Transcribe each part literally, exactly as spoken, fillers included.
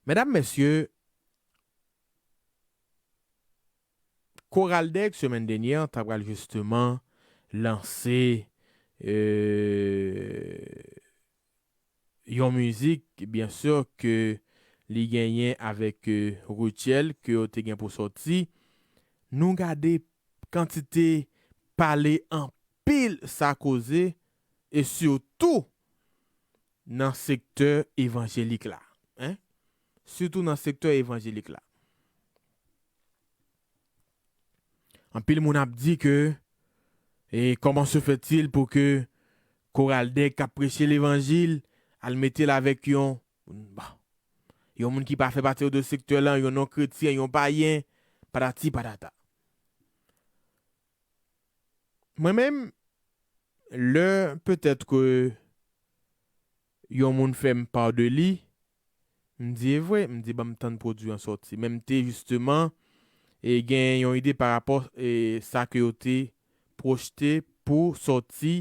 Medam, mesye, Koral Dèg, semèn dènyè, ta pral jisteman lanse, euh, yon mizik, byen si, ke li genyen avèk, euh, Rutshelle, ke yo te gen pou sòti. Nou gade kantite pale anpil sa koze, e sitou nan sektè evanjelik la. Hein? Sitou nan sektè evanjelik la. Anpil moun ap di ke, e comment se fait-il pou ke Koral Dèg k ap preche levanjil, al mete l avèk yon, bon, yon moun ki pa fè pati de sektè lan, yon non kretyen, yon payen, patati patata. Mwen menm, lè petèt ke yon moun fè m pa de li, m di, e vre, m di, ban m tann pwodui an sòti. Men m te jisteman, e gen yon ide pa rapò, e sa ke yo te pwojte pou sòti,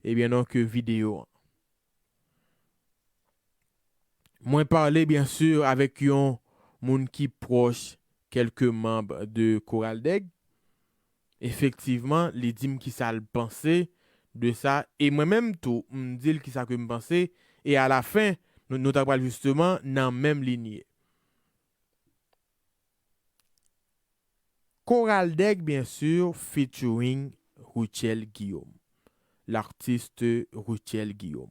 ebyen, donk, videyo an. Mwen pale, byen si, avèk yon moun ki pwòch kèlke manm de Koral Dèg. Efektivman, li di m kisa l panse de sa, e mwen menm tou, m di l kisa ke m panse, e alafen, nou, nou ta pral jisteman nan menm linye. Koral Dèg, byen si, featuring Rutshelle Guillaume. L'artiste Rutshelle Guillaume.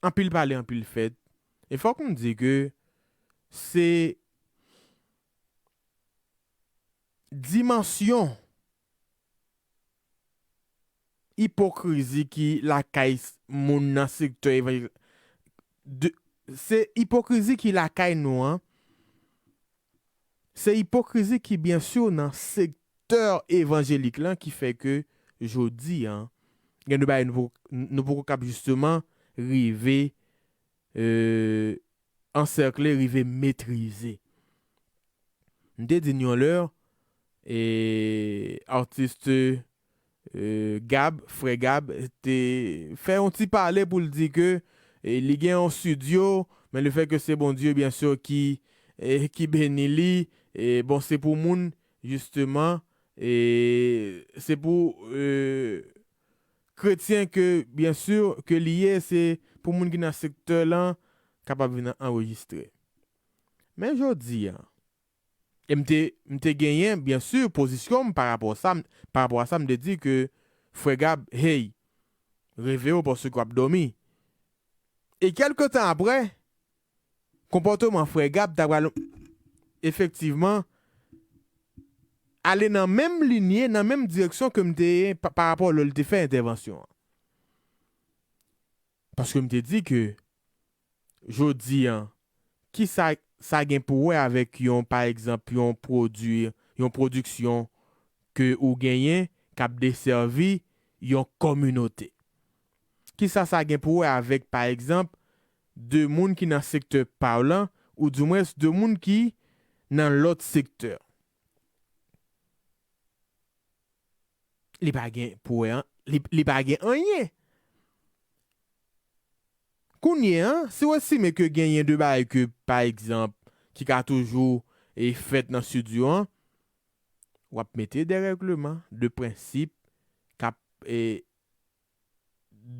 Anpil pale, anpil fèt. E fòk m di ke se dimansyon ipokrizi ki lakay s-, moun nan sektè evanjelik. De, se ipokrizi ki lakay nou an. Se ipokrizi ki, byen si, nan sektè evanjelik lan ki fè ke jodi an, gen de bagay nou poko, nou poko kab jisteman rive, euh, ansèkle, rive metrize. M te di n yon lè, e, atis, euh, Gab, frè Gab, te fè yon ti pale pou l di ke, e, li gen yon estidyo, men lefètke se Bondye, byen si, ki, e, ki beni li, e, bon, se pou moun, jisteman, e, se pou, e, kretyen ke, byen si, ke li ye, se pou moun ki nan sektè lan kapab vin anrejistre. Men jodi a, e m te, m te genyen, byen si, pozisyon m pa rapò sa, m, pa rapò a sa, m te di ke, frè Gab, hey, reveye w paske w ap dòmi. E kèlke tan apre, konpòteman frè Gab ta pral efektivman ale nan menm linye, nan menm direksyon ke m te ye pa, pa rapò lè l te fè entèvansyon an. Paske m te di ke jodi an, kisa sa gen pou wè avèk yon, pa egzanp, yon pwodui, yon pwodiksyon ke ou genyen k ap desèvi yon kominote? Kisa sa gen pou wè avèk, pa egzanp, de moun ki nan sektè pa w lan, oudimwens de moun ki nan lòt sektè? Li pa gen pou wè an, li, li pa gen anyen. Kounye a, si w estime ke genyen de bagay ke, pa egzanp, ki ka toujou, e, fèt nan estidyo an, w ap mete de règleman, de prensip, k ap, e,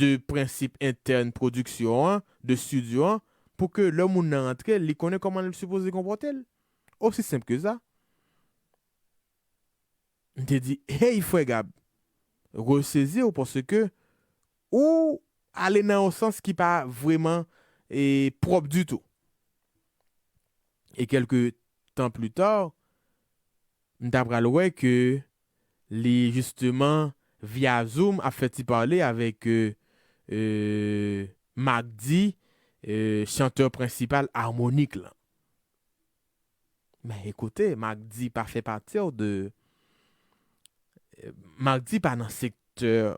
de prensip entèn pwodiksyon an, de estidyo an, pou ke lè moun nan rantre, li konnen kòman l sipoze konpòte l. Osi senp ke sa. M te di, hey, frè Gab, resezi w paske ou ale nan yon sans ki pa vrèman, e, pwòp ditou. E kèlke tan pli ta, m ta pral wè ke li, jisteman, via Zoom, ap fè ti pale avèk, e, e, Mack D, e, chantè prensipal Harmonik lan. Men ekoute, Mack D pa fè pati de, Mack D pa nan sektè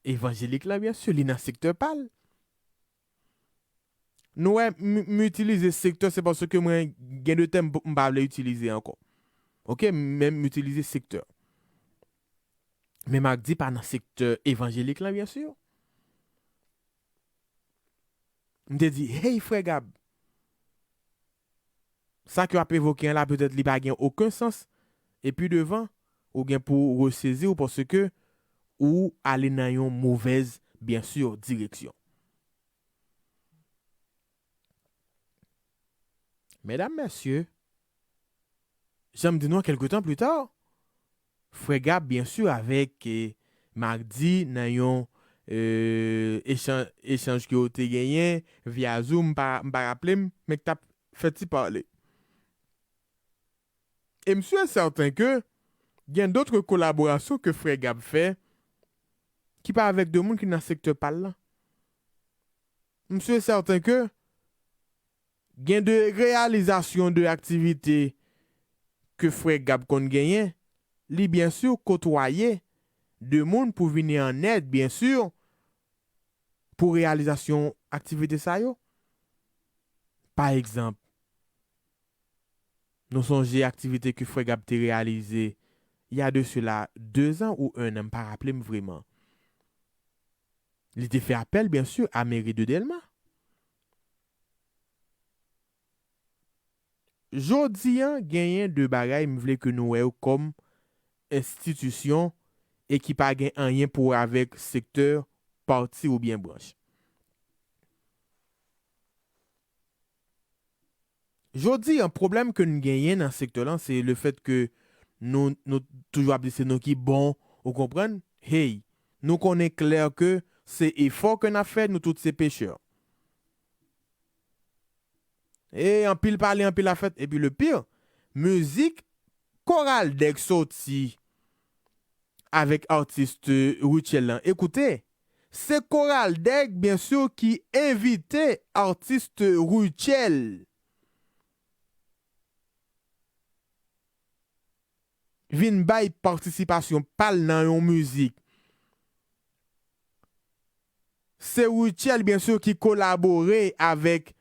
evanjelik la, byen si, li nan sektè pa l. Nou wè, m, m itilize sektè, se paske mwen gen de tèm m pa vle itilize ankò. Oke, men m itilize sektè. Men Mack D pa nan sektè evanjelik la, byen si. M te di, hey, frè Gab, sa ke w ap evoke an la, petèt li pa gen okenn sans, e pi devan, ou gen pou w resezi w paske ou ale nan yon movèz, byen si, direksyon. Medam, mesye, jan m di nou an, kèlke tan pli ta, frè Gab, byen si, avèk, eh, Magdi nan yon, eh, echan-, echanj ke yo te genyen via Zoom, m pa, m pa raple m, men k t ap fè ti pale. E m si e sèten ke gen dòt kolaborasyon ke frè Gab fè ki pa avèk de moun ki nan sektè pa l lan. M si e sèten ke gen de reyalizasyon de aktivite ke frè Gab konn genyen, li byen si kotwaye de moun pou vini an èd, byen si, pou reyalizasyon aktivite sa yo. Pa egzanp, nou sonje aktivite ke frè Gab te reyalize, il y a de cela deux ans ou un an, m pa raple m vrèman. Li te fè apèl, byen si, a meri de Dèlma. Jodi an, genyen de bagay m vle ke nou wè yo kòm enstitisyon e ki pa gen anyen pou wè avèk sektè, pati oubyen branch. Jodi an, pwoblèm ke n genyen nan sektè lan, se le fèt ke nou, nou toujou ap di se nou ki bon, ou konprann? Hey, nou konnen klè ke se efò ke n ap fè, nou tout se pechè. E anpil pale, anpil ap fèt. Epi le pire, mizik Koral Dèg soti avèk atis Rutshelle lan. Ekoute, se Koral Dèg, byen si, ki envite atis Rutshelle vin bay patisipasyon pa l nan yon mizik. Se Rutshelle, byen si, ki kolabore avèk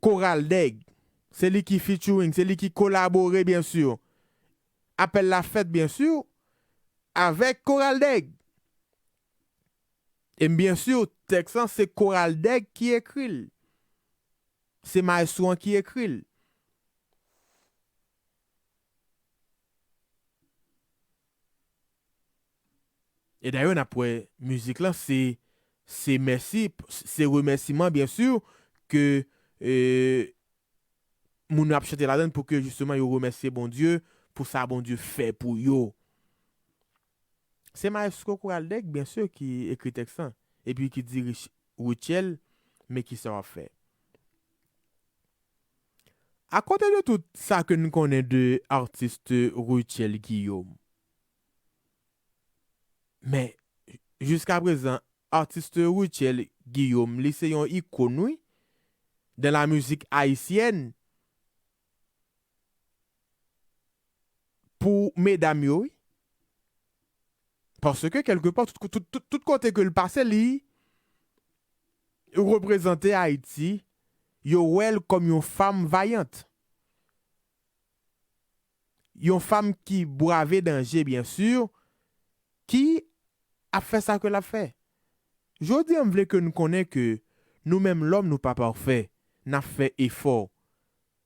Koral Dèg. Se li ki featuring, se li ki kolabore, byen si. Apèl la fèt, byen si, avèk Koral Dèg. E byen si, tèks lan, se Koral Dèg ki ekri l. Se mayestwo an ki ekri l. E dayè, n ap wè mizik lan, se, se mèsi, se remèsiman, byen si, ke, e, moun yo ap chante ladann pou ke, jisteman, yo remèsye Bondye pou sa Bondye fè pou yo. Se mayestwo Koral Dèg, byen si, ki ekri tèks lan, epi ki dirije Rutshelle, men ki sa w ap fè. Akote de tout sa ke n konnen de atis Rutshelle Guillaume, men jiska prezan, atis Rutshelle Guillaume, li se yon ikòn, wi, dans la musique haïtienne. Pou medam yo, wi. Paske, kèlkepa, tout, tout, tout, tout kote ke l pase, li reprezante Ayiti, yo wè l kòm yon fanm vayant. Yon fanm ki brave danje, byen si, ki ap fè sa ke l ap fè. Jodi a, m vle ke n konnen ke nou menm lòm, nou pa pafè, n ap fè efò.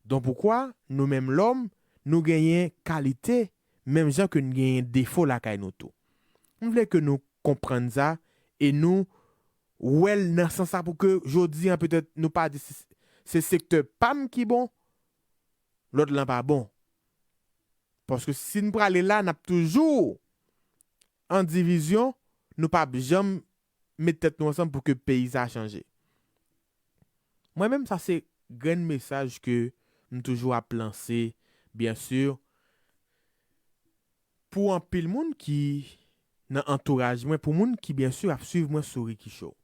Donk poukwa nou menm lòm, nou genyen kalite, menm jan ke n genyen defo lakay nou tou. M vle ke nou konprann sa e nou wè l nan sans sa pou ke jodi a, petèt, nou pa di se, se sektè pa m ki bon, lòt lan pa bon. Paske si n prale la, n ap toujou an divizyon, nou p ap janm met tèt nou ansanm pou ke peyi sa a chanje. Mwen menm, sa se grenn mesaj ke m toujou ap lanse, byen si, pou anpil moun ki nan antouraj mwen, pou moun ki, byen si, ap swiv mwen sou Ricky Show.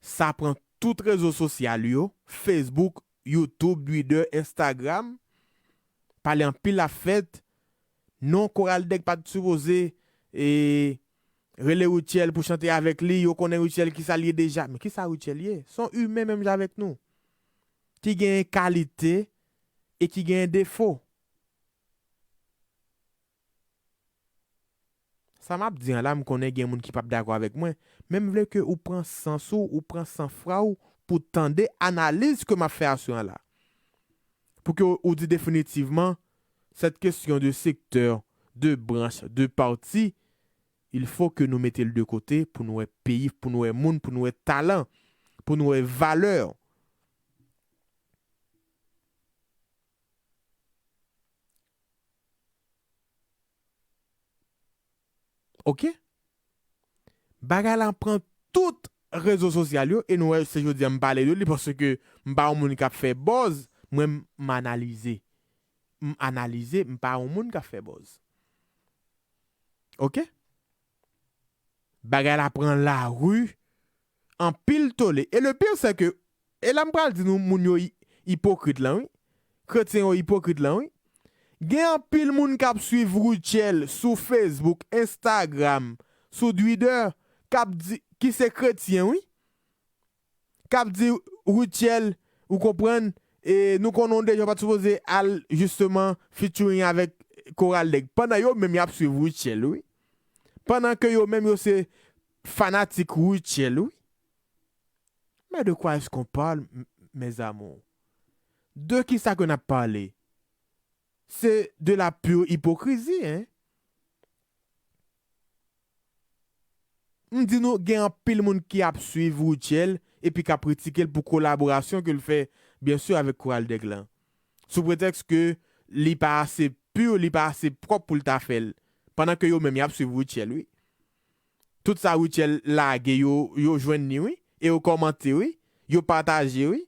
Sa pran tout rezo sosyal yo, Facebook, YouTube, Twitter, Instagram. Pale anpil ap fèt. Non, Koral Dèg pa t sipoze, e, rele Rutshelle pou chante avèk li. Yo konnen Rutshelle kisa l ye deja. Men kisa Rutshelle ye? Se yon imen menm jan avèk nou. Ki genyen kalite e ki genyen defo. Sa m ap di an la, m konnen gen moun ki p ap dakò avèk mwen, men m vle ke ou pran sans ou, ou pran sanfra w pou tande analiz ke m ap fè aswè an la. Pou ke ou di definitivman, cette question de secteur, de branche, de parti, il faut que nou mete l de kote pou nou wè peyi, pou nou wè moun, pou nou wè talan, pou nou wè valè. Ok? Bagay la pran tout rezo sosyal yo, e nou wè se jodi a m pale de li, paske m pa yon moun k ap fè buzz, mwen m analize. M analize, m pa yon moun k ap fè buzz. Ok? Bagay la pran lari, anpil tole. E le pire, c'est que, e la m pral di nou, moun yo i- ipokrit lan, wi. Kretyen yo ipokrit lan, wi. Gen anpil moun k ap swiv Rutshelle sou Facebook, Instagram, sou Twitter, k ap di, ki se kretyen, wi. K ap di Rutshelle, ou konprann, e nou konnen w deja w pa t sipoze al, jisteman, featuring avèk Koral Dèg. Pandan yo menm y ap swiv Rutshelle, wi. Pandan ke yo menm yo se fanatik Rutshelle, wi. Mais de quoi est-ce qu'on parle, m- mes amours? De ki sa ke n ap pale? C'est de la pure hypocrisie, hein? M di nou, gen anpil moun ki ap swiv Rutshelle epi k ap kritike l pou kolaborasyon ke l fè, byen si, avèk Koral Dèg lan. Sou pretèks ke li pa ase pur, li pa ase pwòp pou l ta fè l. Pandan ke yo menm y ap swiv Rutshelle, wi. Tout sa Rutshelle lage, yo, yo jwenn li, wi. E yo kòmante, wi. Yo pataje, wi.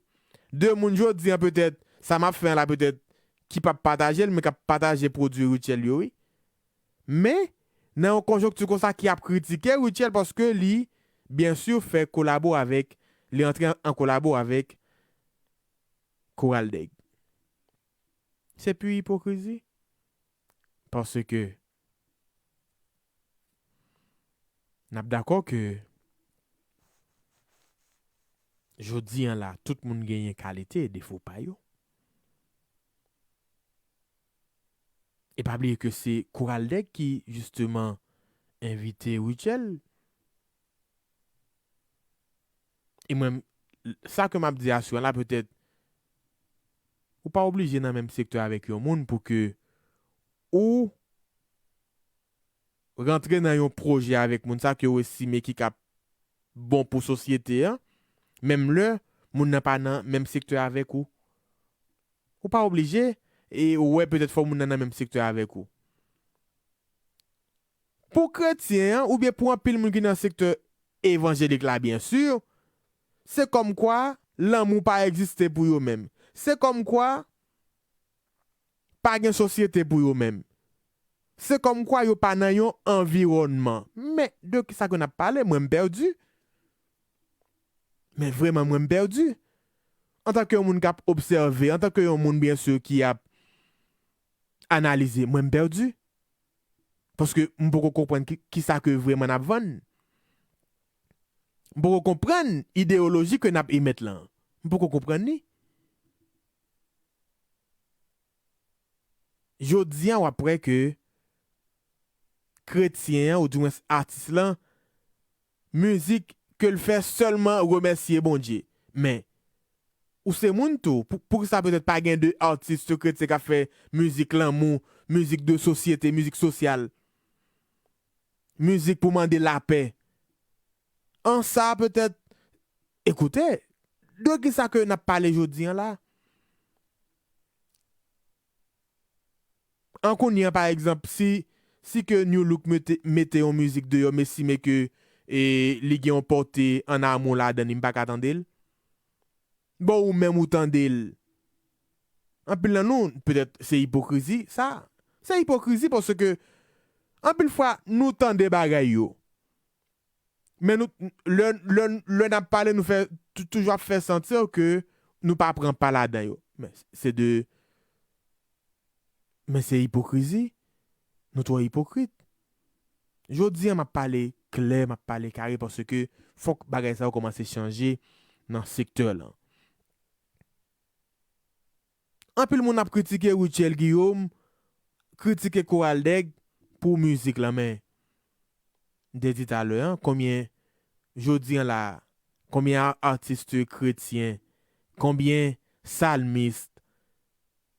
De moun jodi an, petèt, sa m ap fè an la, petèt, ki p ap pataje l, men k ap pataje pwodui Rutshelle yo, wi. Men, nan yon konjonkti konsa ki ap kritike Rutshelle paske li, byen si, fè kolabo avèk, li antre an, an kolabo avèk Koral Dèg. Se pure hypocrisie. Paske, n ap dakò ke jodi an la, tout moun genyen kalite e defo pa yo. E pa bliye ke se Koral Dèg ki, jisteman, envite Rutshelle. E mwen, sa ke m ap di aswè la, petèt, ou pa oblije nan menm sektè avèk yon moun pou ke ou rantre nan yon pwojè avèk moun sa ke ou estime ki ka bon pou sosyete an, menm lè moun nan pa nan menm sektè avèk ou. Ou pa oblije, e ou wè petèt fò moun nan nan menm sektè avèk ou. Pou kretyen an, oubyen pou anpil moun ki nan sektè evanjelik la, byen si, se kòmkwa lanmou pa egziste pou yo menm. Se kòmkwa pa gen sosyete pou yo menm. Se kòmkwa yo pa nan yon anviwònman. Men, de ki sa ke n ap pale? Mwen, m pèdi. Men vrèman, mwen, m pèdi. Antanke yon moun k ap obsève, antanke yon moun, byen si, ki ap analize, mwen, m pèdi. Paske m poko konprann ki, ki sa ke vrèman n ap vann. M poko konprann ideyoloji ke n ap emèt lan. M poko konprann li. Jodi a, w ap wè ke kretyen an, oudimwens atis lan, mizik ke l fè sèlman remèsye Bondye. Men, ou se moun tou. Pou, poukisa petèt pa gen de atis kretyen k ap fè mizik lanmou, mizik de sosyete, mizik sosyal, mizik pou mande lapè? An sa, petèt, ekoute, de ki sa ke n ap pale jodi an la? An kounye a, pa egzanp, si, si ke Nu Look mete, mete yon mizik deyò, m estime ke, e, li gen yon pòte an amou ladan li, m pa ka tande l. Bon, ou menm ou tande l. Anpil nan nou, petèt, se ipokrizi, sa. Se ipokrizi paske anpil fwa, nou tande bagay yo. Men nou, lè, lè, lè n ap pale, nou fè, tou- toujou ap fè santi ke nou pa pran pa ladan yo. Men se de, men se ipokrizi. Nou twò ipokrit. Jodi a, m ap pale klè, m ap pale kare, paske fòk bagay sa yo kòmanse chanje nan sektè lan. Anpil moun ap kritike Rutshelle Guillaume, kritike Koral Dèg pou mizik lan, men M te di talè an, konbyen, jodi an la, konbyen a- atis kretyen, konbyen salmis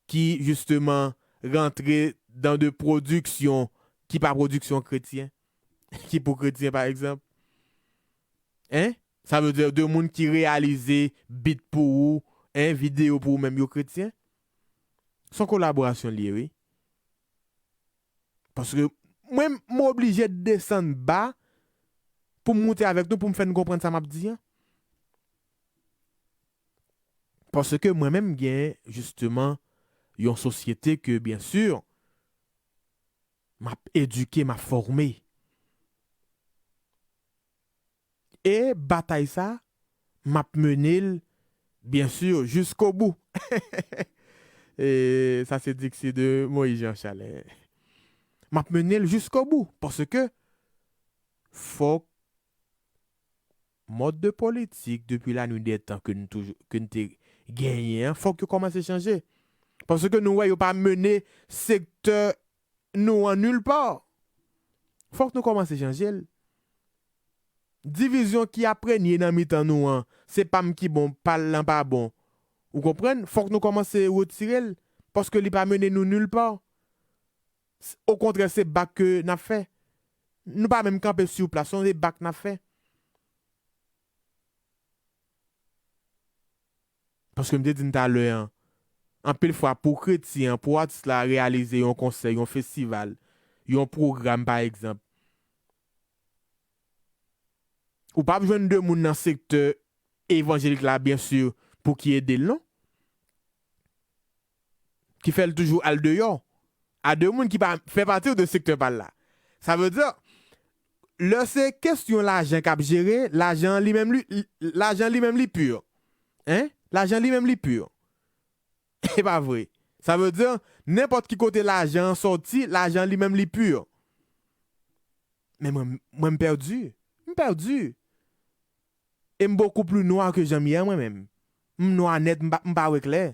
ki, jisteman, rantre dan de pwodiksyon ki pa pwodiksyon kretyen, ki pou kretyen, pa egzanp? Hein? Sa vle di de moun ki reyalize bit pou ou, hein, videyo pou ou menm, yo kretyen? Se yon kolaborasyon l ye, wi. Paske mwen, m oblije desann ba pou m moute avèk nou, pou m fè n konprann sa m ap di an. Paske mwen menm, m gen, jisteman, yon sosyete ke, byen si, m ap edike, m ap fòme. E batay sa, m ap mennen l, byen si, jiskobou. E sa se diksi de Moïse Jean Charles. M ap mennen l jiskobou, paske fòk mòd de politik depi lanwi dè tan ke n toujou, ke n te genyen an, fòk yo kòmanse chanje. Paske nou wè yo pa mennen sektè nou an nilpa. Fòk nou kòmanse chanje l. Divizyon ki ap renye nan mitan nou an, se pa m ki bon, pa l lan pa bon. Ou konprann? Fòk nou kòmanse retire l, paske li pa mennen nou nilpa. S- Okontrè, se bak ke n ap fè. Nou pa menm kanpe sou plas, se bak n ap fè. Paske m te di n talè an, anpil fwa pou kretyen an, pou atis la reyalize yon konsè, yon festival, yon pwogram pa egzanp, ou p ap jwenn de moun nan sektè evanjelik la, byen si, pou ki ede l, non. Ki fè l toujou al deyò. A de moun ki pa fè pati de sektè pa l la. Sa vle di, lè se kesyon lajan k ap jere, lajan li menm li, lajan li menm li pi. Hein? Lajan li menm li pi. E pa vre. Sa vle di, nenpòt ki kote lajan an sòti, lajan li menm li pi. Men mwen, mwen m pèdi. M pèdi. E m bokou pli nwa ke jan m ye a mwen menm. M nwa nèt, m pa, m pa wè klè.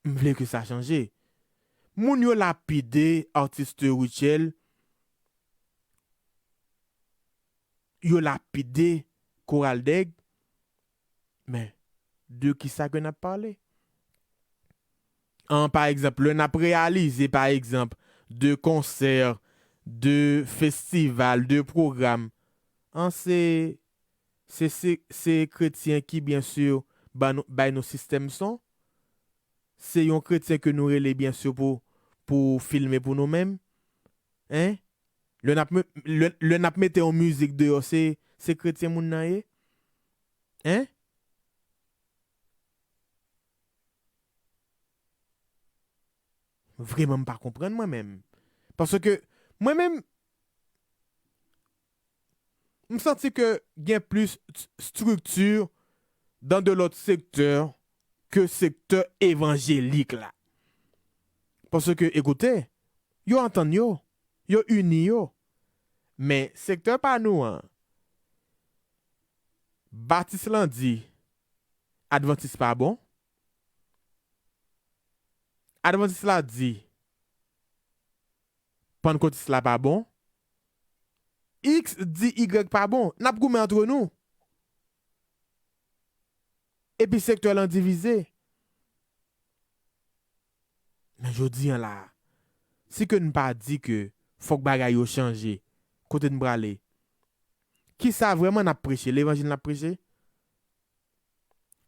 M vle ke sa chanje. Moun yo lapide atis Rutshelle, yo lapide Koral Dèg, men de kisa ke n ap pale? An, pa egzanp, lè n ap reyalize, pa egzanp, de konsè, de festival, de pwogram, an, se, se, se, se kretyen ki, byen si, ba nou, bay nou sistèm son. Se yon kretyen ke nou rele, byen si, pou, pou filme pou nou menm. Hein? Lè n ap me- lè, lè n ap mete yon mizik deyò, se, se kretyen moun nan ye? Hein? Vreman, m pa konprann mwen menm. Paske mwen menm, m santi ke gen plis st- strikti dan de lòt sektè ke sektè evanjelik la. Paske, ekoute, yo antann yo, yo ini yo. Men sektè pa nou an, Batis lan di Advantis pa bon. Advantis la di Pannkotis la pa bon. X di Y pa bon. N ap goumen antre nou. Epi sektè lan divize. Men jodi an la, si ke n pa di ke fòk bagay yo chanje, kote n prale? Kisa vrèman n ap preche? Levanjil n ap preche?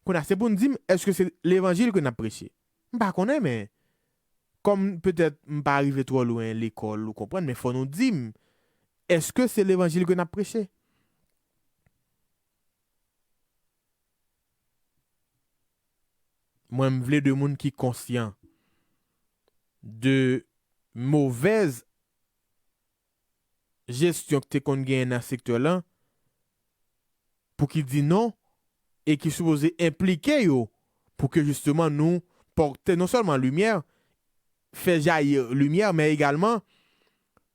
Kounye a, se pou n di m, èske se levanjil ke n ap preche? M pa konnen, men kòm petèt m pa rive twò lwen lekòl, ou konprann, men fò nou di m, èske se levanjil ke n ap preche? Mwen, m vle de moun ki konsyan de movèz jesyon ki te konn genyen nan sektè lan, pou ki di non, e ki sipoze enplike yo, pou ke jisteman nou pòte non sèlman limyè, fè jayi limyè, men egalman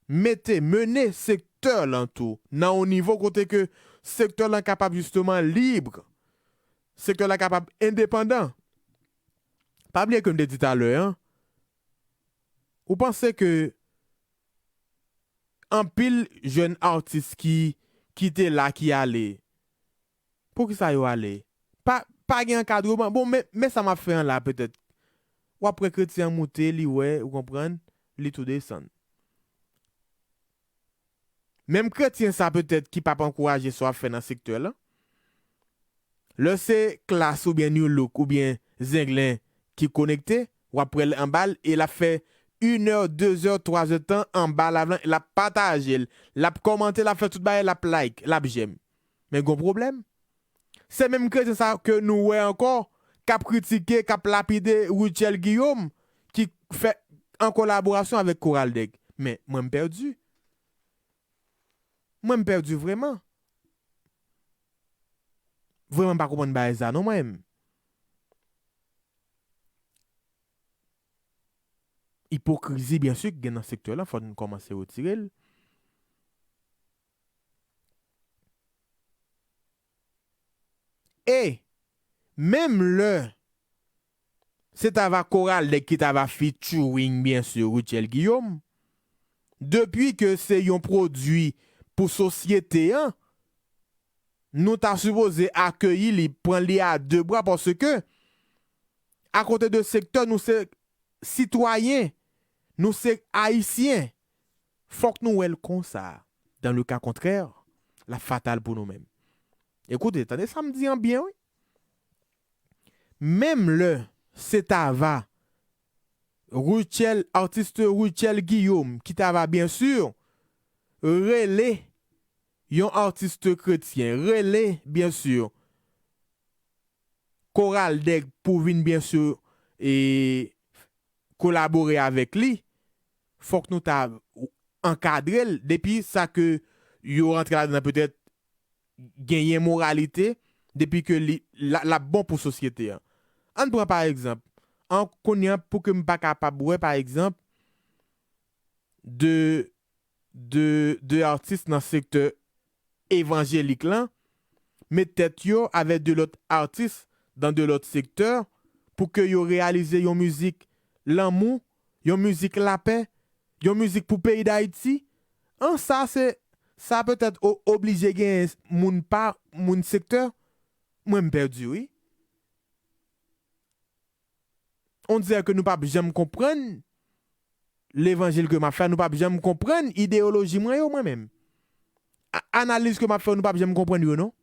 mete, mennen sektè lan tou nan yon nivo kote ke sektè lan kapab jisteman lib, sektè lan kapab endepandan. Pa bliye ke m te di talè an, Ou panse ke anpil jèn atis ki, ki te la, ki ale, poukisa yo ale? Pa, pa gen ankadreman. Bon, men, men sa m ap fè an la, petèt. W ap wè kretyen an moute, li wè, ou konprann, li tou desann. Menm kretyen sa petèt ki p ap ankouraje sa w ap fè nan sektè lan. Lè se Klass oubyen New Look oubyen Zenglen ki konekte, w ap wè l anba l e l ap fè inè, dezè, twazè tan anba live lan, l ap pataje l, l ap kòmante, l ap fè tout bagay, l ap like, l ap j'aime. Men gon pwoblèm. Se menm kretyen sa ke nou wè ankò k ap kritike, k ap lapide Rutshelle Guillaume ki fè an kolaborasyon avèk Koral Dèg. Men mwen m pèdi. Mwen m pèdi vrèman. Vrèman m pa konprann bagay sa non mwen menm. Ipokrizi, byen si, ki gen nan sektè lan, fò n kòmanse retire l. E menm lè se t ava Koral Dèg ki t ava featuring, byen si, Rutshelle Guillaume, depi ke se yon pwodui pou sosyete an, nou ta sipoze akeyi li, pran li a de bra, paske akote de sektè, nou se sitwayen, nou se ayisyen. Fòk nou wè l konsa. Dans le cas contraire, l ap fatal pou nou menm. Ekoute, tande sa m di an byen, wi. Menm lè se t ava Rutshelle, atis Rutshelle Guillaume, ki t ava, byen si, rele yon atis kretyen, rele, byen si, Koral Dèg pou vin, byen si, e kolabore avèk li, fòk nou ta ankadre l depi sa ke yo rantre ladan an petèt genyen moralite, depi ke li, l a, l ap bon pou sosyete an. Ann pran pa egzanp, an kounye a pou ke m pa kapab wè pa egzanp de, de, de atis nan sektè evanjelik lan met tèt yo avèk de lòt atis dan de lòt sektè pou ke yo reyalize yon mizik lanmou, yon mizik lapè, yon mizik pou peyi Dayiti. An sa se, sa petèt o-, oblije genyen moun pa, moun sektè. Mwen m pèdi wi. On dirè ke nou p ap janm konprann levanjil ke m ap fè, nou p ap janm konprann ideyoloji mwen yo, mwen menm. A-, analiz ke m ap fè yo, nou p ap janm konprann yo, non.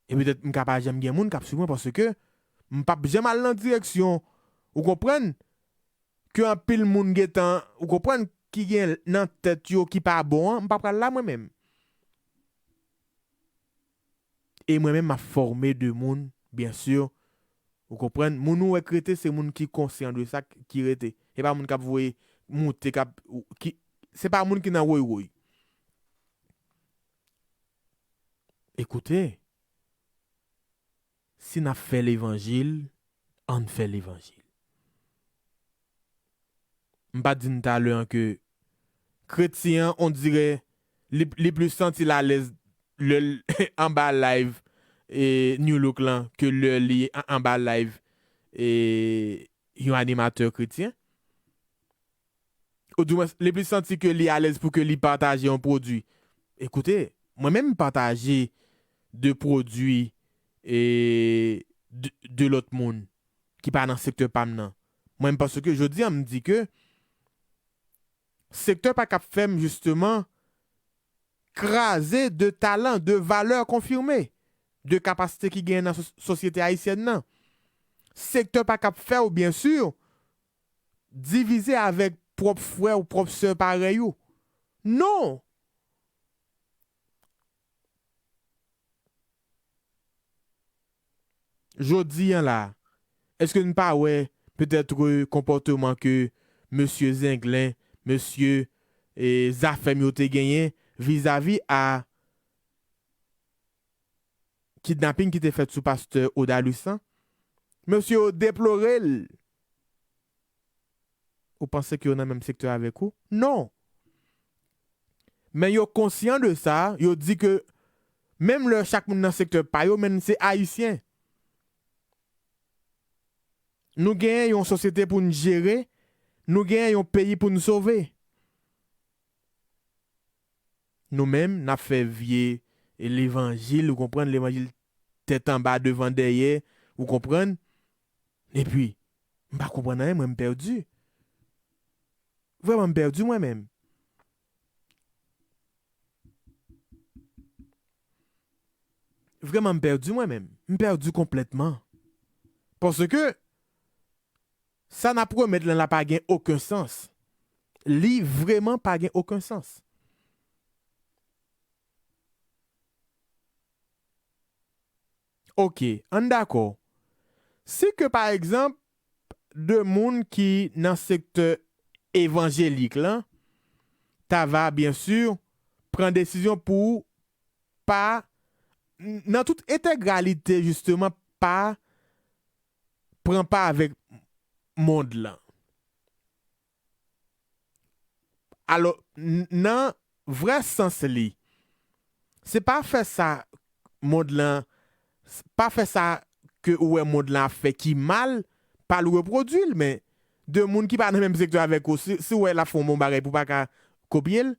E petèt m ka pa janm gen moun k ap swiv mwen, paske m p ap janm al nan direksyon, ou konprann, ke anpil moun gentan, ou konprann, ki gen nan tèt yo ki pa bon an, m pa pral la mwen menm. E mwen menm, m ap fòme de moun, byen si, ou konprann, moun ou wè k rete, se moun ki konsyan de sa k-, ki rete. Se pa moun k ap voye moute, k ap, ki, se pa moun ki nan woywoy. Ekoute, si n ap fè levanjil, ann fè levanjil. M pa t di n talè an ke kretyen an, on dirè, li, li plis santi l alèz lè l anba live, e, New Look lan ke lè li an-, anba live, e, yon animatè kretyen. Oudimwens, li plis santi ke li alèz pou ke li pataje yon pwodui. Ekoute, mwen menm m pataje de pwodui, e, de, de lòt moun ki pa nan sektè pa m nan. Mwen menm, paske jodi a m di ke sektè pa ka ap fè m jisteman kraze de talan, de valè konfime, de kapasite ki genyen nan sos-, sosyete ayisyèn nan. Sektè pa ka ap fè w, byen si, divize avèk pwòp frè ou pwòp sè parèy ou. Non! Jodi a la, èske n pa wè petèt konpòteman ke mesye Zenglen, mesye, e, Zafèm yo te genyen vizavi a kidnaping ki te fèt sou pastè Odalus lan? Mesye yo deplore l. Ou panse ke yo nan menm sektè avèk ou? Non. Men yo konsyan de sa, yo di ke menm lè chak moun nan sektè pa yo, men se Ayisyen. Nou genyen yon sosyete pou n jere, nou genyen yon peyi pou n sove. Nou menm, n ap fè vye levanjil, ou konprann, levanjil tèt anba, devan, dèyè, ou konprann? Epi, m pa konprann anyen, mwen, m pèdi. Vrèman, m pèdi mwen menm. Vrèman, m pèdi mwen menm. M pèdi konplètman. Paske sa n ap remèt lan la pa gen okenn sans. Li vrèman pa gen okenn sans. Ok, ann dakò. Si ke, pa egzanp, de moun ki nan sektè evanjelik lan ta va, byen si, pran desizyon pou pa, n- nan tout entegralite, jisteman, pa pran pa avèk mond lan. Alò, n- nan vrè sans li, se pa fè sa mond lan, s- pa fè sa ke ou wè mond lan ap fè ki mal, pa l repwodui l, men de moun ki pa nan menm sektè avèk ou, si, si w wè l ap fè yon bon bagay pou w pa ka kopye l,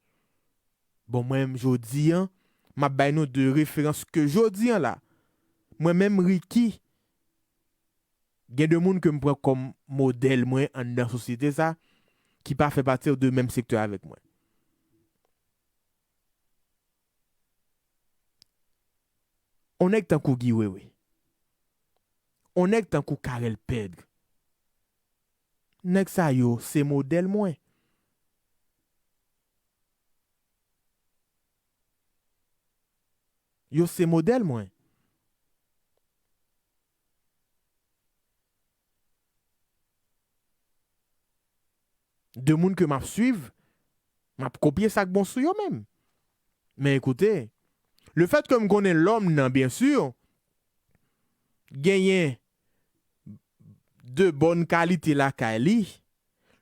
bon, mwen menm jodi an, m ap bay nou de referans ke jodi an la. Mwen menm, Ricky, gen de moun ke m pran kòm modèl mwen anndan sosyete sa, ki pa fè pati de menm sektè avèk mwen. On nèg tankou Guy Wewe. On nèg tankou Carel Pègre. Nèg sa yo se modèl mwen. Yo se modèl mwen. De moun ke m ap swiv, m ap kopye sa k bon sou yo menm. Men ekoute, le fèt ke m konnen lòm nan, byen si, genyen de bòn kalite lakay li,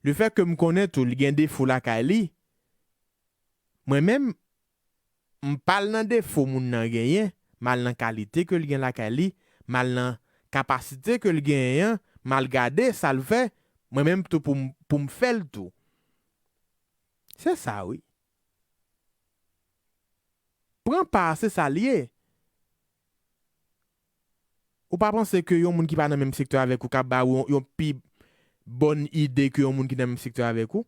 le fèt ke m konnen tou li gen defo lakay li, mwen menm, m pa al nan defo moun nan genyen, m al nan kalite ke l gen lakay li, m al nan kapasite ke l genyen an, m al gade sa l fè, mwen menm tou pou m, pou m fè l tou. Se sa, wi. Pran pa, se sa l ye. Ou pa panse ke yon moun ki pa nan menm sektè avèk ou ka ba ou yon, yon pi bòn ide ke yon moun ki nan menm sektè avèk ou?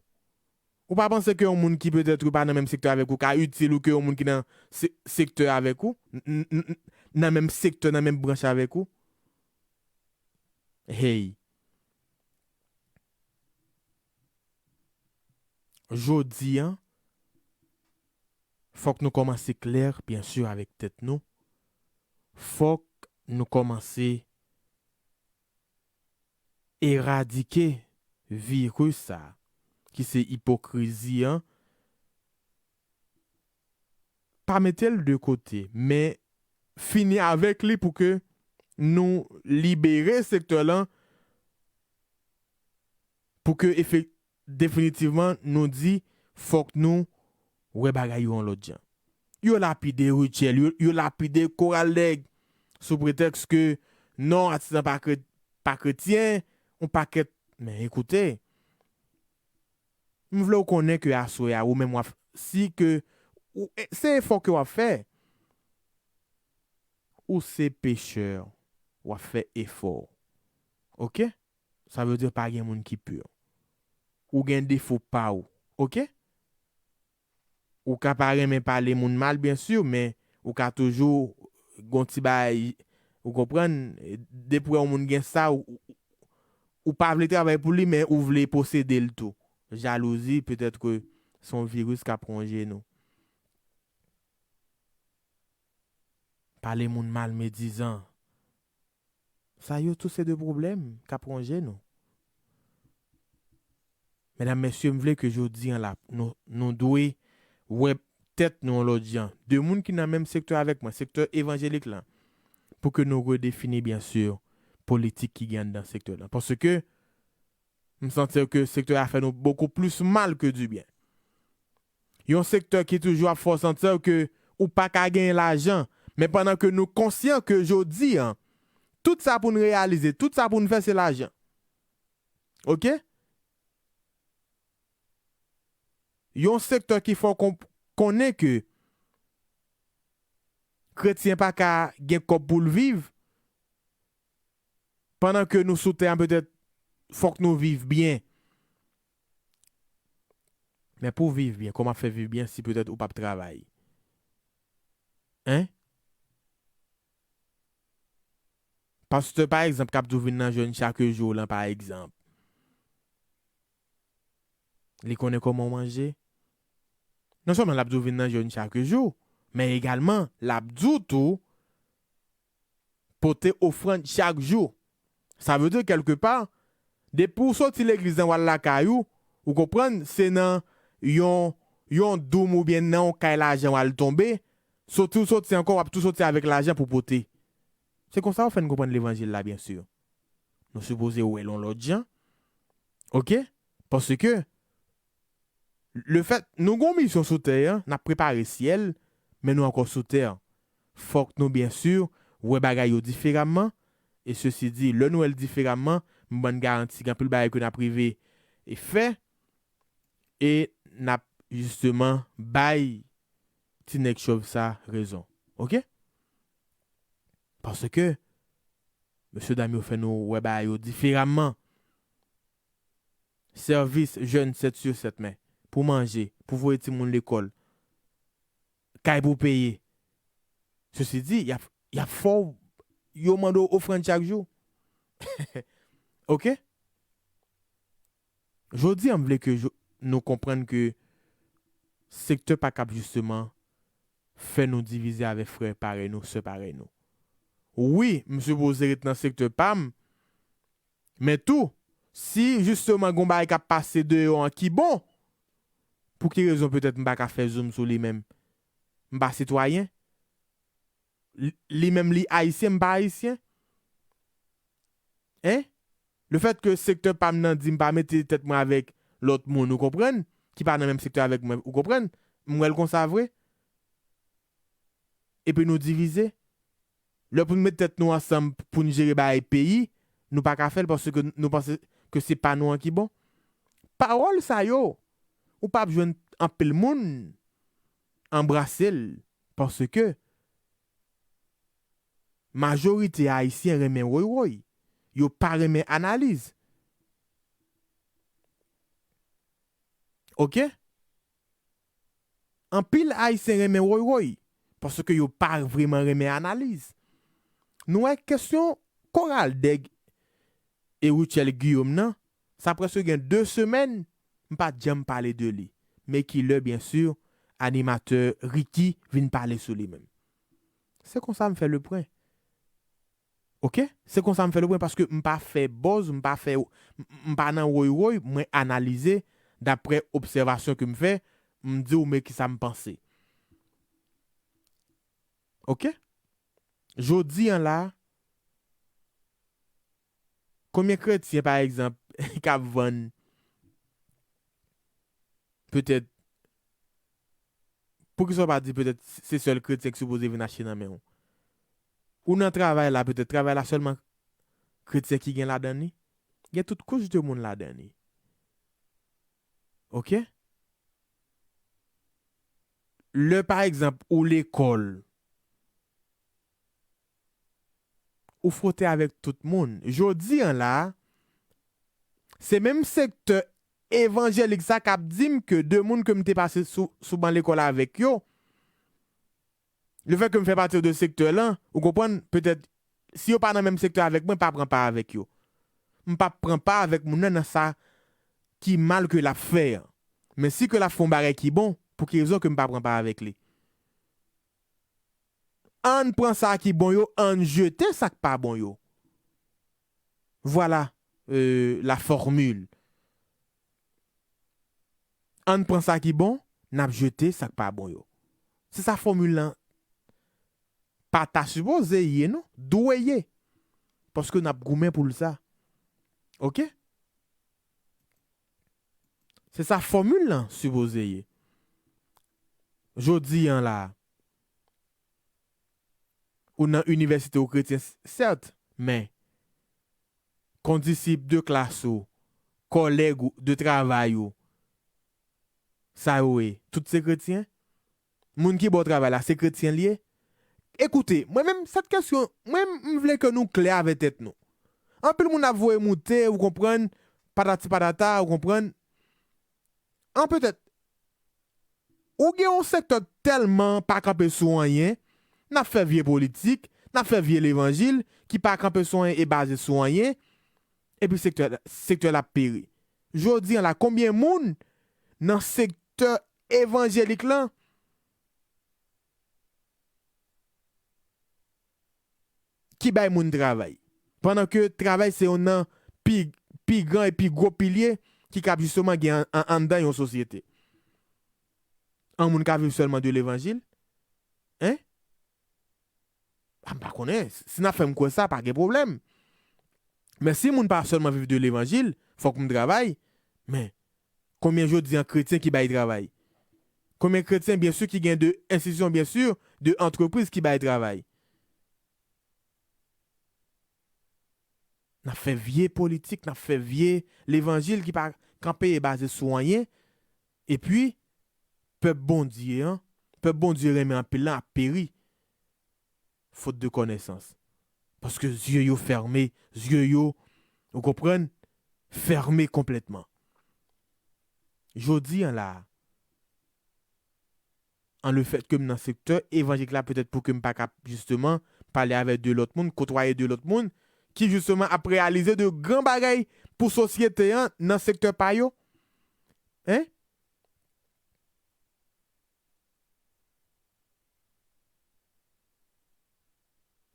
Ou pa panse ke yon moun ki petèt pa nan menm sektè avèk ou ka itil ou ke yon moun ki nan se- sektè avèk ou? N- n- n- nan menm sektè, nan menm branch avèk ou? Hey. Jodi an, fòk nou kòmanse klè, byen si, avèk tèt nou. Fòk nou kòmanse eradike viris sa, ki se ipokrizi an. Pa mete l de kote, men fini avèk li pou ke nou libere sektè lan, pou ke efek- definitivman nou di fòk nou wè bagay yo yon lòt jan. Yo lapide Rutshelle, yo, yo lapide Koral Nèg sou pretèks ke non, atis lan pa kre- pa kretyen, yon pakèt. Men ekoute, m vle w konnen ke aswè a, ou menm w ap, si ke, ou, e- se efò ke w ap fè. Ou se pechè, w ap fè efò. Oke? Sa vle di pa gen moun ki pi. Ou gen defo pa w. Oke? Ou ka pa renmen pale moun mal, byen si, men ou ka toujou gon ti bagay, ou konprann, depi w wè yon moun gen sa, ou, ou, ou pa vle travay pou li, men ou vle posede l tou. Jalouzi, petèt ke se yon viris k ap wonje nou. Pale moun mal, medizan. Sa yo tou se de pwoblèm k ap wonje nou. Medam, mesye, m vle ke jodi an la, nou, nou dwe wè tèt nou yon lòt jan. De moun ki nan menm sektè avèk mwen, sektè evanjelik lan, pou ke nou redefini, byen si, politik ki gen anndan sektè lan. Paske m santi ke sektè a fè nou bokou plis mal ke di byen. Yon sektè ki toujou ap fè w santi ke ou pa ka genyen lajan, men pandan ke nou konsyan ke jodi an, tout sa pou n reyalize, tout sa pou n fè, se lajan. Ok? Yon sektè ki fè w kon- konnen ke kretyen pa ka gen kòb pou l viv, pandan ke nou sou tè a, petèt, fòk nou viv byen. Men pou w viv byen, kòman w ap fè viv byen si petèt ou p ap travay? Hein? Pastè, pa egzanp, k ap di w vin nan jèn chak jou lan, pa egzanp. Li konnen kòman w manje. Non sèlman l ap di w vin nan jèn chak jou, men egalman, l ap di w tou, pote ofrann chak jou. Sa vle di, kèlkepa, depi w soti legliz lan, w al lakay ou, ou konprann, se nan yon, yon doum oubyen nan yon kay lajan w al tonbe, soti w soti ankò, w ap tou soti avèk lajan pou pote. Se konsa yo fè n konprann levanjil la, byen si. Nou sipoze wè l yon lòt jan. Ok? Paske, lefèt, nou gon misyon sou tè an, n ap prepare syèl, men nou ankò sou tè an. Fòk nou, byen si, wè bagay yo diferaman. E sesi di, lè nou wè l diferaman, m ban n garanti gen anpil bagay ke n ap rive e fè, e n ap jisteman bay ti nèg chòv sa rezon. Ok? Paske, mesye dam yo fè nou wè bagay yo diferaman. Sèvis jèn sèt sou sèt, men pou manje, pou voye timoun lekòl, kay pou peye. Sesi di, y ap, y ap fè w, yo mande w ofrann chak jou. Ok? Jodi a, m vle ke jo- nou konprann ke sektè pa kab jisteman fè nou divize avèk frè parèy nou, sè parèy nou. Wi, m sipoze ret nan sektè pa m, men tou, si jisteman gon bagay k ap pase deyò an ki bon, pou ki rezon petèt m pa ka fè zoom sou li menm? M pa sitwayen? Li, li menm li ayisyen, m pa ayisyen? Hein? Lefèt ke sektè pa m nan di m pa mete tèt mwen avèk lòt moun, ou konprann? Ki pa nan menm sektè avèk mwen, ou konprann? M wè l konsa vre. Epi nou divize. Lè pou n met tèt nou ansanm pou n jere bagay peyi, nou pa ka fè l paske nou panse ke se pa nou an ki bon. Pawòl sa yo, ou p ap jwenn anpil moun anbrase l paske majorite Ayisyen renmen woywoy. Yo pa renmen analiz. Ok? Anpil Ayisyen renmen woywoy, paske yo pa vreman renmen analiz. Nou wè kesyon Koral Dèg e Rutshelle Guillaume nan, sa prèske gen de semèn, m pa t janm pale de li. Men ki lè, byen si, animatè Ricky vin pale sou li menm. Se konsa m fè le pwen. Ok? Se konsa m fè le pwen paske m pa fè buzz, m pa fè, m, m pa nan woywoy, mwen analize daprè obsèvasyon ke m fè, m di w men kisa m panse. Ok? Jodi an la, konbyen kretyen, pa egzanp, k ap vann petèt, poukisa w pa di petèt se sèl kretyen ki sipoze vin achte nan men w? Ou nan travay la, petèt travay la sèlman kretyen ki gen ladan li? Gen tout kouch de moun ladan li. Ok? Lè, pa egzanp, ou lekòl, ou fwote avèk tout moun. Jodi an la, se menm sektè evanjelik sa k ap di m ke de moun ke m te pase sou, sou ban lekòl avèk yo, lefèt ke m fè pati de sektè lan, ou konprann, petèt, si yo pa nan menm sektè avèk mwen, pa pran pa avèk yo. M p ap pran pa avèk moun nan nan sa ki mal ke l ap fè an. Men si ke l ap fè yon bagay ki bon, pou ki rezon ke m pa pran pa avèk li? Ann pran sa ki bon yo, ann jete sa k pa bon yo. Vwala, euh, la fòmil. Ann pran sa ki bon, n ap jete sa k pa bon yo. Se sa fòmil lan pa ta sipoze ye, non. Dwe ye. Paske n ap goumen pou l sa. Ok? Se sa fòmil lan sipoze ye. Jodi an la, ou nan inivèsite ou kretyen, sèt, men kondisip de klas ou, kòlèg ou, de travay ou, sa yo ye, tout se kretyen? Moun ki ba w travay la, se kretyen l ye? Ekoute, mwen menm, sèt kesyon, mwen, m vle ke nou klè avè tèt nou. Anpil moun ap voye moute, ou konprann, patati patata, ou konprann. An petèt, ou gen yon sektè tèlman pa kanpe sou anyen, n ap fè vye politik, n ap fè vye levanjil, ki pa kanpe sou anyen e baze sou anyen, epi sektè, sektè l ap peri. Jodi an la, konbyen moun nan sektè evanjelik lan ki bay moun travay? Pandan ke travay se youn nan pi, pi gran e pi gwo pilye ki kab jisteman gen an, an, anndan yon sosyete. An moun ka viv sèlman de levanjil? Hein? Ah, m pa konnen. Si n ap fè m kwè sa, pa gen pwoblèm. Men si moun pa sèlman viv de levanjil, fòk m travay. Men, konbyen jodi an kretyen ki bay travay? Konbyen kretyen, byen si, ki gen de enstitisyon, byen si, de antrepriz ki bay travay? N ap fè vye politik, n ap fè vye levanjil ki pa kanpe e baze sou anyen. Epi, pèp Bondye an, pèp Bondye renmen anpil lan ap peri. Faute de connaissance. Paske zye yo fèmen, zye yo, ou konprann, fèmen konplètman. Jodi an la, an le fèt ke m nan sektè evanjelik la, petèt pou ke m pa ka, jisteman, pale avè de lòt moun, kotwaye de lòt moun, ki jisteman ap reyalize de gran bagay pou sosyete an nan sektè pa yo. Hein?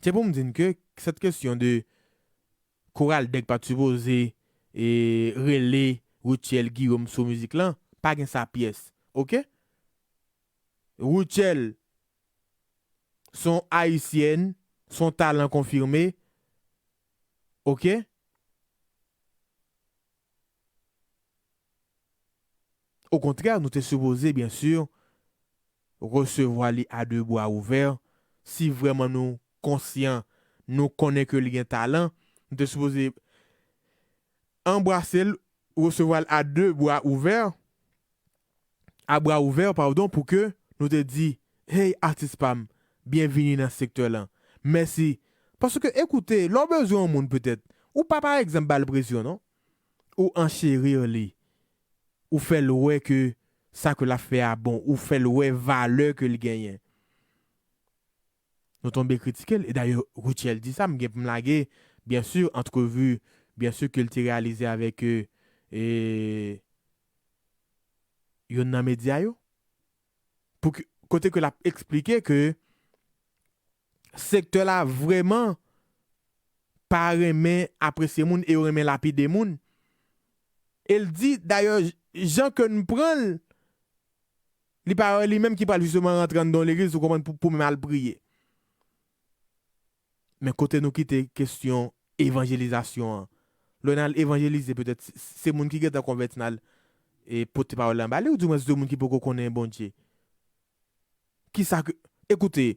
Se pou m di n ke sèt kesyon de Koral Dèk pa t sipoze, e, rele Rutshelle Guillaume sou mizik lan, pa gen sa pyès. Oke? Rutshelle, se yon ayisyèn, se yon talan konfime. Oke? Okontrè, nou te sipoze, byen si, resevwa li a de bra ouvè. Si vrèman nou konsyan, nou konnen ke li gen talan, nou te sipoze anbrase l, resevwa l a de bra ouvè, a bra ouvè, padon, pou ke nou te di, hey, atis pa m, byenvini nan sektè lan. Mèsi. Paske, ekoute, lè w bezwen yon moun, petèt, ou pa, pa egzanp, ba l presyon, non? Ou ancheri li. Ou fè l wè ke sa ke l ap fè a bon. Ou fè l wè valè ke l genyen. Nou tonbe kritike l. E dayè, Rutshelle di sa, m gen pou m lage, byen si, antrevi, byen si, ke l te reyalize avèk, e, e, youn nan medya yo. Pou ke, kote ke l ap eksplike ke sektè la vrèman pa renmen apresye moun e yo renmen lapide moun. E l di, dayè, jan ke n pran l, li pa wè li menm ki pral jisteman rantre anndan yon legliz, ou konprann, pou, pou menm al priye. Men kote nou kite kesyon evanjelizasyon an? Lè n al evanjelize, petèt, se, se moun ki gentan konvèti n al, e, pote pawòl la anba li, oudimwens de moun ki poko konnen Bondye. Kisa ke, ekoute,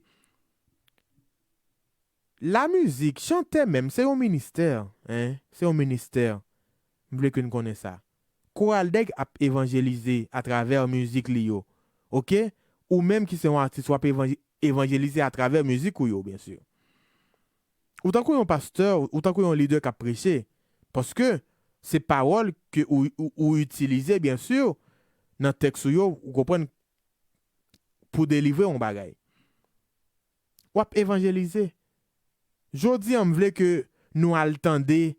lamizik, chantè menm, se yon ministè, en, se yon ministè. M vle ke n konnen sa. Koral Dèg ap evanjelize atravè mizik li yo. Oke? Ou menm ki se yon atis, w ap evanj-, evanjelize atravè mizik ou yo, byen si. Ou tankou yon pastè, ou tankou yon lidè k ap preche. Paske se pawòl ke ou, ou, ou itilize, byen si, nan tèks ou yo, ou konprann, pou delivre yon bagay. W ap evanjelize. Jodi an, m vle ke nou al tande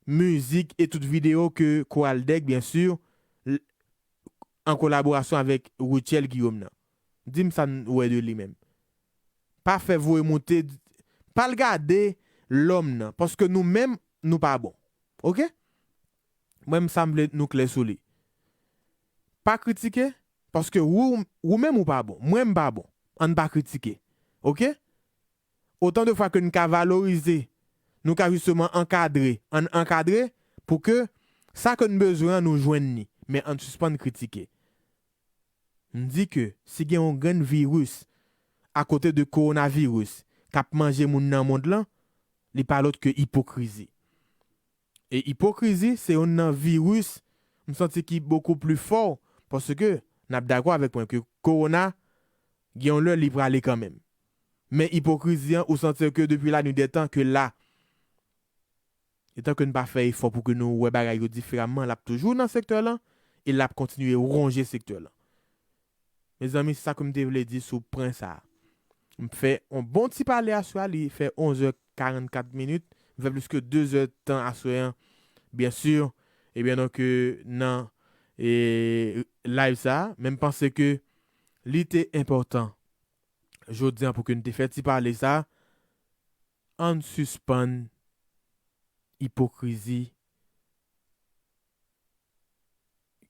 mizik e tout videyo ke Koral Dèg, byen si, l-, an kolaborasyon avèk Rutshelle Guillaume nan. Di m sa n wè de li menm. Pa fè voye moute, pa al gade lòm nan, paske nou menm, nou pa bon. Oke? Mwen, m sa m vle nou klè sou li. Pa kritike, paske ou, ou menm ou pa bon, mwen m pa bon. Ann pa kritike. Oke? Otan de fwa ke n ka valorize, nou ka jisteman ankadre, ann ankadre pou ke sa ke n bezwen an, nou jwenn ni. Men ann sispann kritike. M di ke si gen yon grenn viris akote de kowonaviris k ap manje moun nan mond lan, li pa lòt ke ipokrizi. E ipokrizi se youn nan viris m santi ki bokou pli fò, paske n ap dakò avèk mwen ke kowona, gen yon lè li prale kanmenm. Men ipokrizi an, ou santi ke depi lannuit dè tan ke la, etan ke n pa fè efò pou ke nou wè bagay yo diferaman, l ap toujou nan sektè lan e l ap kontinye wonje sektè lan. Mezanmi, se sa ke m te vle di sou pwen sa a. M fè yon bon ti pale aswè a, li fè onz è karannkat minit. M fè plis ke de zè tan aswè an, byen si, ebyen, donk, euh, nan, e, live sa a. Men m panse ke li te enpòtan jodi an pou ke n te fè ti pale sa a. Ann sispann ipokrizi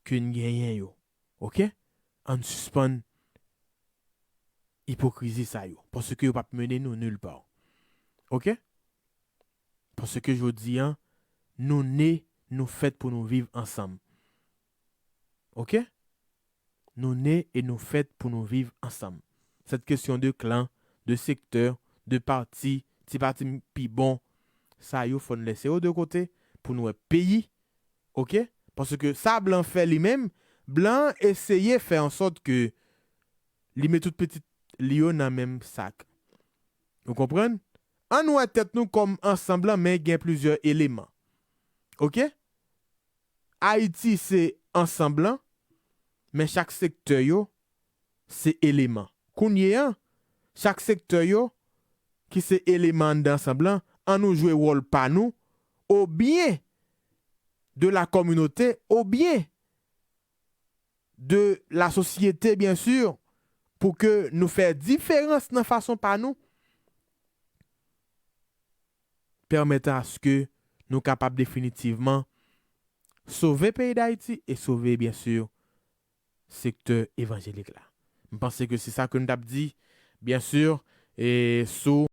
ke n genyen yo. Oke? Ann sispann ipokrizi sa yo. Paske yo p ap mennen nou nil pa. Oke? Paske jodi an, nou ne, nou fèt pou nou viv ansanm. Oke? Nou ne e nou fèt pou nou viv ansanm. Sèt kesyon de klan, de sektè, de pati, ti pati m pi bon, sa yo fò n lèse yo de kote pou n wè peyi. Oke? Paske sa blan fè li menm, blan an eseye fè an sòt ke li met tout pitit li yo nan menm sak. Ou konprann? Ann wè tèt nou kòm ansanm lan, men gen plizyè eleman. Oke? Ayiti se ansanm lan, men chak sektè yo se eleman. Kounye a, chak sektè yo ki se eleman anndan ansanm lan, ann nou jwe wòl pa nou, o byen de la kominote, o byen de la sosyete, byen si, pou ke nou fè diferans nan fason pa nou, pèmèt aske nou kapab definitivman sove peyi Dayiti e sove, byen si, sektè evanjelik la. M panse ke se sa ke n t ap di, byen si, e sou